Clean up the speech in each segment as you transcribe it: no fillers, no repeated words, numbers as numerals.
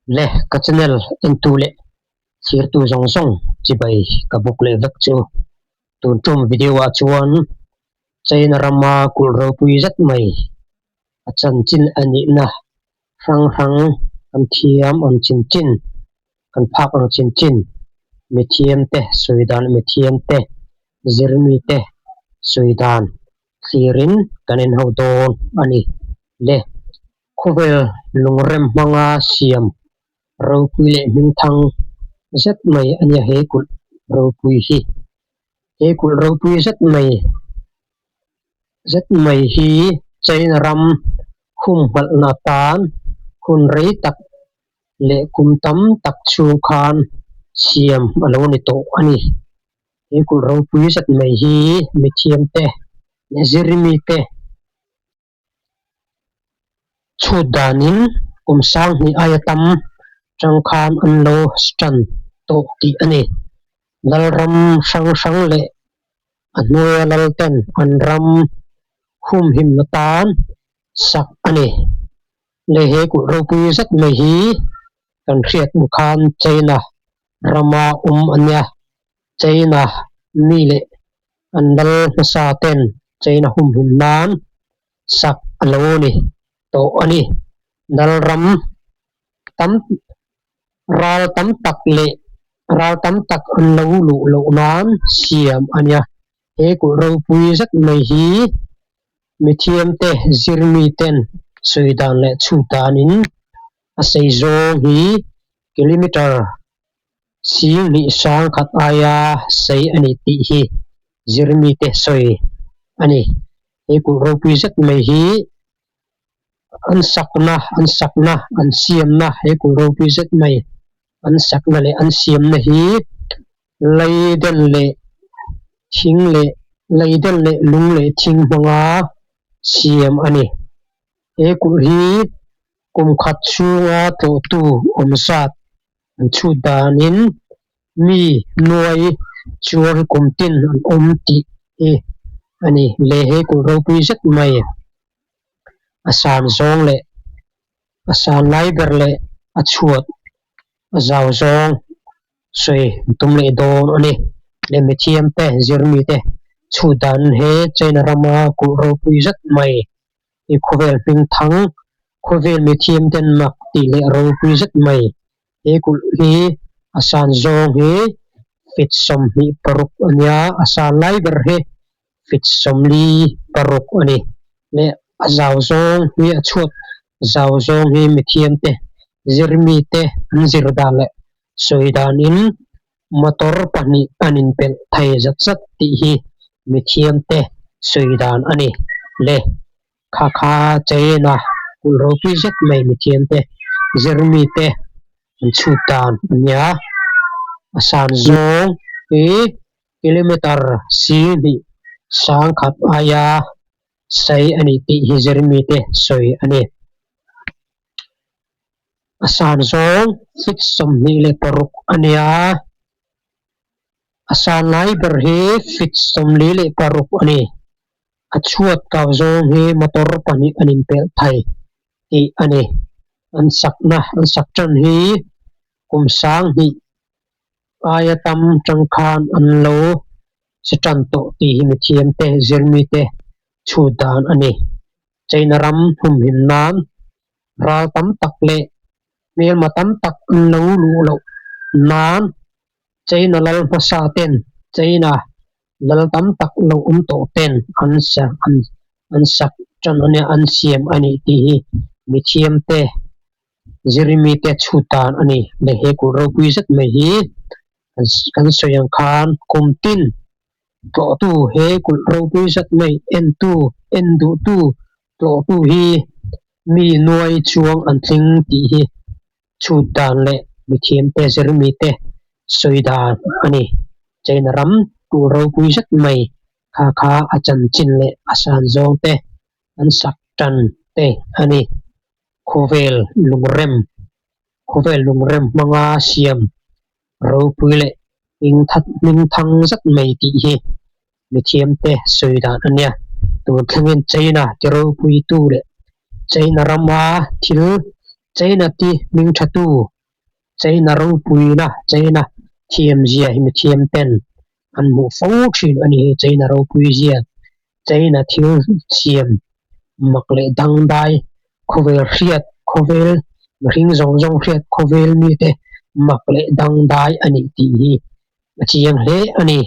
Le ka channel entu leh thlirtu zawng zawng chibai ka buk leh vek chu. Tun tum video ah chuan China rama kulh ropui zet mai a chanchin a nihna hrang hrang kan thiam ang chin chin, kan phak ang chin chin mithiam te sawi dan mithiam te zirmi te sawi dan thlirin kan en ho dawn a ni le. Khawvel lungrem hmanga siam ropui leh hmingthang zet mai a nia he kulh ropui hi. He kulh ropui zet mai zet mai hi China ram humhalhna tan hun rei tak leh kum tam tak chhung khan siam a lo ni tawh a ni. He kulh ropui zet mai hi mithiamte leh zirmite Chhut danin kum sanghnih aia tam tang khan an lo tan tawh tih a ni. Lalram hrang hrang leh a hnuaia lalten an ram humhimna tan sak a ni. Le he kulh ropui zet mai hi kan hriat ang khan China rama awm a nia. China mi leh an lal hmasa ten China humhim nan sak a lo ni tawh a ni. Lal ram tam ral tam tak leh ral tam tak an lo luh loh nan siam a nia. He kulh ropui zet mai hi mithiam te zirmi ten sawi dan leh chhut danin a sei zawng hi kilometer Sing hnih sang khat aia sei a ni tih hi zirmite sawi a ni. He kulh ropui zet mai hi an sakna, an sakna, an siamna he kulh ropui zet mai an sakna leh an siamna hi leiden leh thing leh leiden leh lung leh thing hmanga siam a ni. He kulh hi kum khat chhunga tlawhtu awm zat An chhut danin mi nuai chuan kum tin an awm tih hi a ni. Le he kulh ropui zet mai a san zawng leh a san lai ber leh a chhuat a zau zawng sawi an tum leh dawn a ni. Le mithiam te zirmi te chhut danin he China rama kulh ropui zet mai I khawvel hming thang, khawvel mithiam ten mak tih leh ropui zet mai. He kulh hi a san zawng hi feet 26 a nia, a san lai ber hi feet 46 a ni. Leh a zau zawng hi a chhuat zau zawng hi mithiam te zirmi te an zir dan leh sawi danin motor pahnih an inpelh thei zat zat tih hi mithiam te sawi dan a ni. Le kha kha China kulh ropui zet mai mithiam te zirmi te an chhut dan a nia. A san zawng hi kilometer 20 sangkhat aia sei a ni tih hi zirmi te sawi a ni. A san zawng feet 26 a nia. A san lai ber hi feet 46 a ni. A chhuat kau zawng hi motor pahnih an inpelh thei tih a ni. An sakna an sak tan hi kum 2000 aia tam tang khan an lo che tan tawh tih hi mithiam te zirmi te chhut dan a ni. China ram humhim nan ral tam tak leh hmelma tam tak an lo luh loh nan China lal hmasa ten China lal tam tak lo awm tawh ten an sa an an sak tan a nia an siam a nih tih hi mithiam te zirimi te chhut dan a ni le he kulh ropui zet mai hi kan sawi ang khan kum tin tlawhtu he kulh ropui zet mai entu en duhtu tlawhtu hi mi nuai chuang an tling tih hi chhut dan leh mithiam te zirmi te sawi dan a ni. China ram kulh ropui zet mai kha kha a chanchin leh a san zawng te an sak tan te a ni. Khawvel lungrem khawvel lungrem hmanga siam ropui leh hming thang zet mai tih hi mithiam te sawi dan a nia. Tun thlengin China ti ropui tu leh China rama thil China ti hming tha tu. China ropuina China thiam zia hi mithiam ten an hmuh fo thin a ni hi China ropui zia China thil siam mak leh dangdai khawvel hriat khawvel mihring zawng zawng hriat khawvel mite mak leh dangdai a nih tih hi a chiang hle a ni.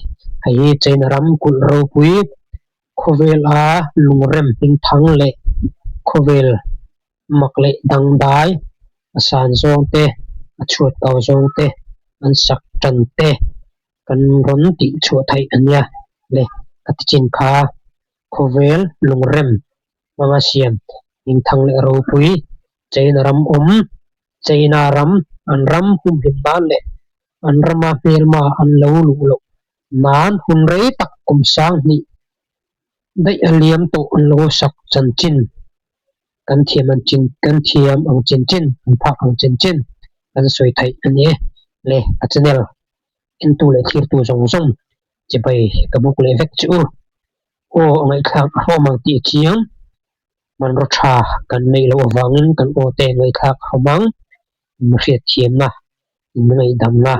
Hei hi China ram kulh ropui khawvel a lungrem hmingthang leh khawvel mak leh dangdai a san zawng te a chhuat kau zawng te an sak tan te kan rawn tih chhuah theih a nia le ka ti chin kha khawvel lungrem hmanga siam hmingthang leh ropui China ram awm China ram an ram humhim nan leh an rama hmelma an lo luh loh nan hun rei tak kum sang hnih daih a liam tawh an lo sak chanchin kan thiam ang chin kan thiam ang chin chin kan phak ang chin chin kan sawi theih a ni e le a channel entu leh thlirtu zawng zawng chibai ka buk leh vek chu aw a ngaihthlak a hlawm ang tih a chiang hmanraw tha kan neih loh avangin kan aw te ngaihthlak a hlawm ang hriatthiamna inngaihdamna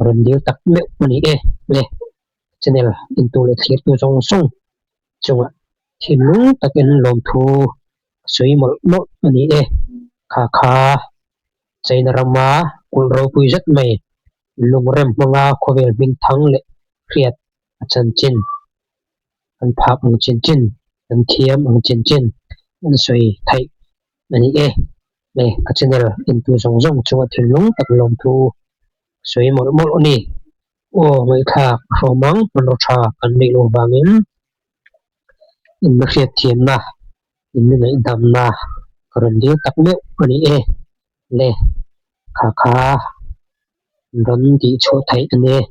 rawn dil tak meuh a ni e le channel entu leh thlirtu zawng zawng chungah thinlung takin lawmthu a sawi mawlh mawlh a ni e. Kha kha China rama kulh ropui zet mai lungrem hmanga khawvel hming thang leh hriat a chanchin an phak ang chin chin an thiam ang chin chin an sawi theih a ni e. Le ka channel entu zawng zawng chungah thinlung tak lawmthu a sawi mawlh mawlh a ni. Aw ngaihthlak a hrawm ang hmanraw tha kan neih loh vangin inna hriatthiamna inna ngaihdamna ka rawn dil tak meuh a ni e le kha kha rawn tih chhuah theih a ni e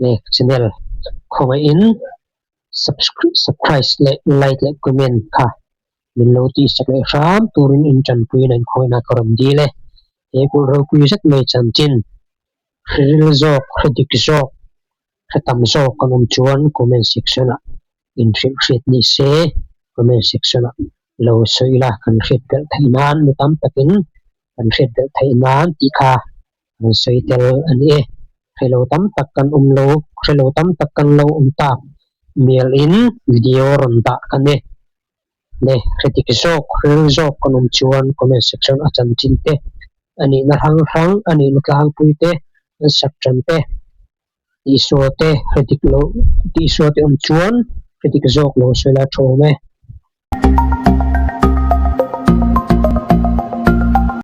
le channel khawngaihin subscribe leh like leh comment kha min lo tihsak leh hram turin in tanpuiin a inkhawihna ka rawn dil e he kulh ropui zet mai chanchin. Hril zawk, hre dik zawk, hre tam zawk kan awm chuan comment section ah inhrilh hriat ni se comment section ah lo sawi ila kan hriat belh theih nan mi tam takin kan hriat belh theih nan tih kha kan sawi tel a ni e. Hre lo tam tak kan awm lo, hre lo tam tak kan lo awm tak mial in video rawn dah ka ni. Le hre dik zawk, hril zawk kan awm chuan comment section a chanchin te, a nihna hrang hrang, a nihna tlangpui te, an sak tan te, tihsual te hre dik lo, tihsual te awm chuan hre dik zawk lo sawi la tha awm e.